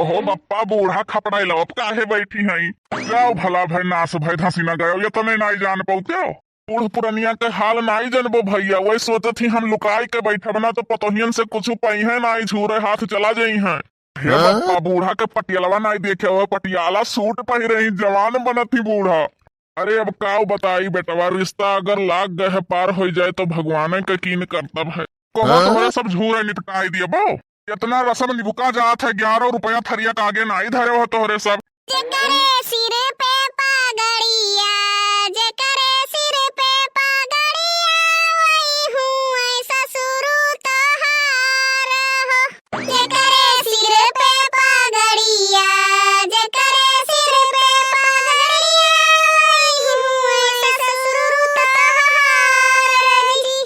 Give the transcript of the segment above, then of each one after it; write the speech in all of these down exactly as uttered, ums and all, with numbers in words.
हो बप्पा, बूढ़ा खपड़ाई लो, अब काहे बैठी हई? जाओ भला भय नास भय धसी न गयो, ये तो नहीं, नहीं जान पौते हो। बूढ़ पुरनिया के हाल नाई जनबो भैया, वही सोचत ही हम लुकाई के बैठब ना तो पतोहियन से कुछ पइहे नाई, झूरे हाथ चला जइहे। हे हाँ? बप्पा, बूढ़ा के पटियलवा नाई देखे हो, पटियाला सूट पहिरे ही, जवान बनत ही बूढ़ा। अरे अब काउ बताई बेटवा, रिश्ता अगर लाग गए है, पार होइ जाए तो भगवाने के कीन करतब है। कहो हाँ? तोहरे सब झूरे निपटाई दिए बो। इतना रसम निबुका जात है, ग्यारह रुपया थरिया का आगे नाई धरे हो तोहरे सब। जेकरे सिर पे पगड़िया, जेकरे सिर पे पगड़िया, वही हुए ससुर तोहार हो। जेकरे सिर पे पगड़िया, जेकरे सिर पे पगड़िया, वही हुए ससुर तोहार जी।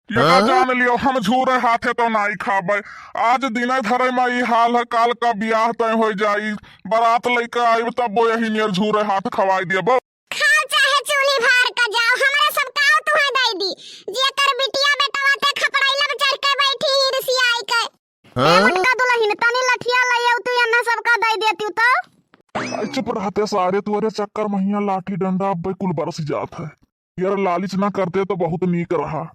ये का हाँ? जान लियो, हम झूरे हाथे तो नाई खाबे। आज दिने धरे में ई हाल है, काल का बियाह तय हो जाई, बारात लइके आइब तब वो यही नियर झूरे हाथ खवाई देबो। खाओ चाहे चूल्ही भार का जाओ, हमरे सब काव तुहे दई दी। जेकर बिटिया बेटवा ते खपड़ैला में चढ़ के बैठी ही रिसियाई के। ए हाँ? मोटका दुलहिन, तनी लठिया लइयौ तू, एन्ने सबका दइ देतिउ तो। आई चुप रहते सारे, तोरे चक्कर महिया लाठी डंडा अब्बे कुल बरस जात है। यार लालिच ना करते तो बहुत नीक रहा।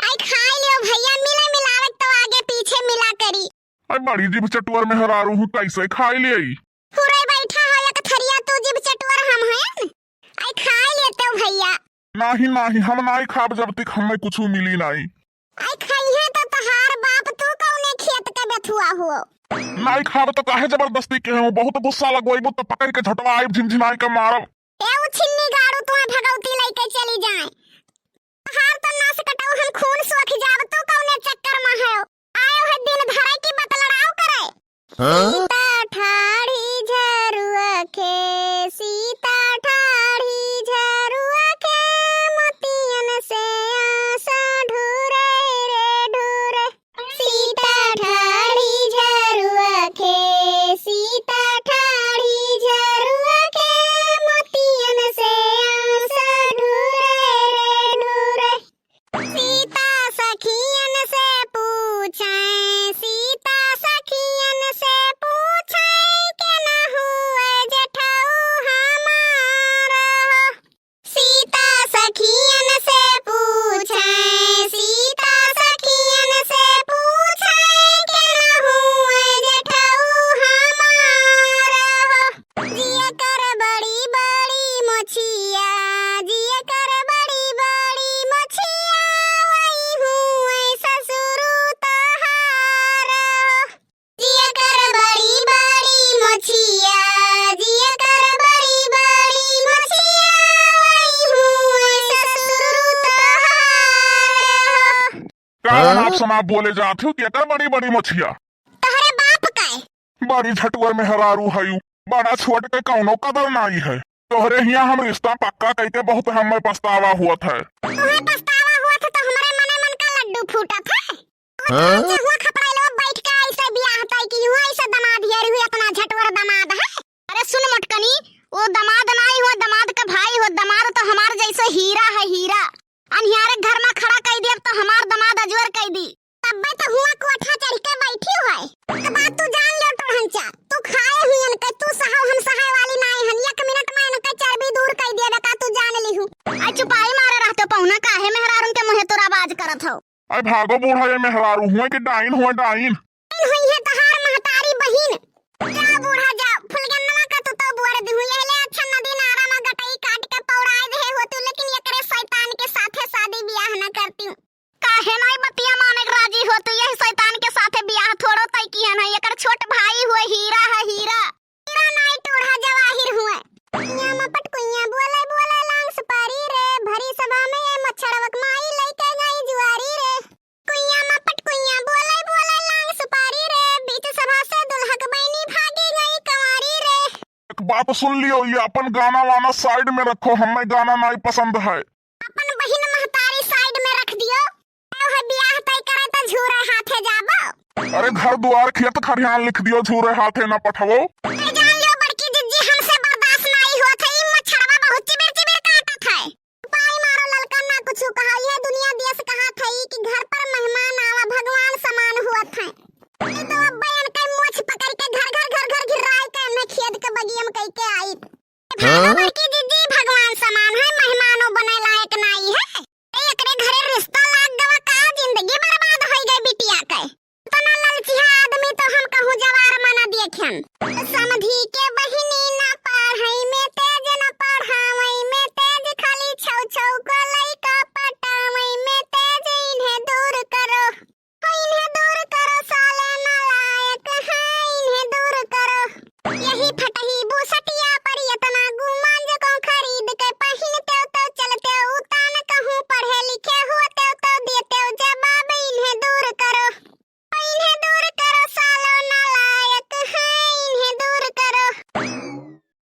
आई खाई लियो भैया, मिले मिलावे तो आगे पीछे मिला करी। आई बड़ी जीभ चटुअर मेहरारू हूँ, कैसे खाई लियई? हुरे बैठा हो एक थरिया, तू जीभ चटुअर हम हयन। आई खाई लेते हो भैया। नाही, नाही, हम नाही खाब जब तक हमें कुछ मिली नाही। आई खइहे तो तहार बाप, तू कौने खेत के बेथुआ हो? नाही खाब तो काहे जबरदस्ती के हो? बहुत गुस्सा लगवाइबू तो पकड़ के झटवा आइब, झिनझिनाई के मारब। ए उ छिन्नी गाड़ू, तुम्हें भगवती लइके चली जाए। तहार तो नास कटाऊ, हम खून सोख जाब, तू कौने चक्कर में हो? आयो है दिन भरे की बतलड़ाव करे। हाँ? सीता ठाढ़ी झरुआ के, सीता ठाढ़ी झरुआ के, मोतियन से आस ढूरे रे ढूरे। सीता ठाढ़ी झरुआ के, सीता ठाढ़ी झरुआ के, मोतियन से आस ढूरे रे ढूरे। सीता सखियन से पूछे, सीता सखियन से पूछे, के न हुए जेठऊ हमार हो। सीता सखियन से पूछे, सीता सखियन से पूछे, के न हुए जेठऊ हमार हो। जिया कर बड़ी बड़ी मोछिया, जिया कर बड़ी बड़ी मोछिया, वही हुए ससुर तोहार हो। जिया कर बड़ी बड़ी मोछिया, जिया कर बड़ी बड़ी मोछिया, वही हुए ससुर तोहार हो। का हाँ? अनाप शनाप बोले जात हो, केकर बड़ी बड़ी मोछिया? तोहरे बाप के। बड़ी झटुअर मेहरारू हयू, बड़ा छोट के कौनो कदर नाई है। तोहरे हियां हम रिश्ता पक्का कइके बहुत हमें पछतावा होत है। तोहे पछतावा होत है तो हमरे मने मन का लड्डू फूटत है। हाँ? हुआ खपड़ैलवा बैठ के ऐसे बियाह तय की हुआ, ऐसे दमाद हेरी हुई, इतना झटुअर दमाद है। अरे सुन मोटकनी, वो दमाद नाई हो, दमाद का भाई हो, दमाद तो हमार जैसे हीरा है, हीरा। अनहियारे घर में खड़ा कई देब तो हमार दमाद अजवर कई दी। तब्बे तो हुआ कोठा चढ़ के बैठी है। तो बात तू जान ले टोढ़ंचा, तू खाए हुई इनके, तू सहाव हम सहाय वाली नाई हन। एक मिनट में इनके चर्बी दूर कई देबे का, तू जान लिहू। आई चुपाई मारे रहते पहुना, काहे मेहरारून के मुँहे तोरा बाज करत हो? आई भागो बूढ़ा, ये मेहरारू हुए कि डाइन हुए, डाइन। डाइन हुई है तहार महतारी बहिन। जा बूढ़ा जा, फुलगनवा का तू तो बुअर दिहू, ये ले अच्छा नदी नारा में गटई काट के पौड़ाए दे हो तू, लेकिन एकरे शैतान के साथे शादी बियाह न करती हूँ। काहे नाई बतिया माने के राजी हो तू, यही शैतान के साथे बियाह थोड़ो तय किहन है, एकर छोट भाई हुए हीरा है, हीरा। हीरा नाई टोढ़ा जवाहिर हुए। कुइया मपट कुइया बोले बोले लांग सुपारी रे, भरी सभा में ये मच्छरवक माई लइके गई जुआरी रे। कुइया मपट कुइया बोले बोले लांग सुपारी रे, बीच सभा से दुल्हक बहिनी भागी गई कंवारी रे। एक बात सुन लियो, ये अपन गाना वाना side में रखो, हमें गाना नाई पसंद है। अपन बहिन महतारी side में रख दियो। अब है बियाह तय करे तो झूरे हाथे जाबो। अरे घर दुआर खेत खरिहान लिख दियो, झूरे हाथे ना पठवो।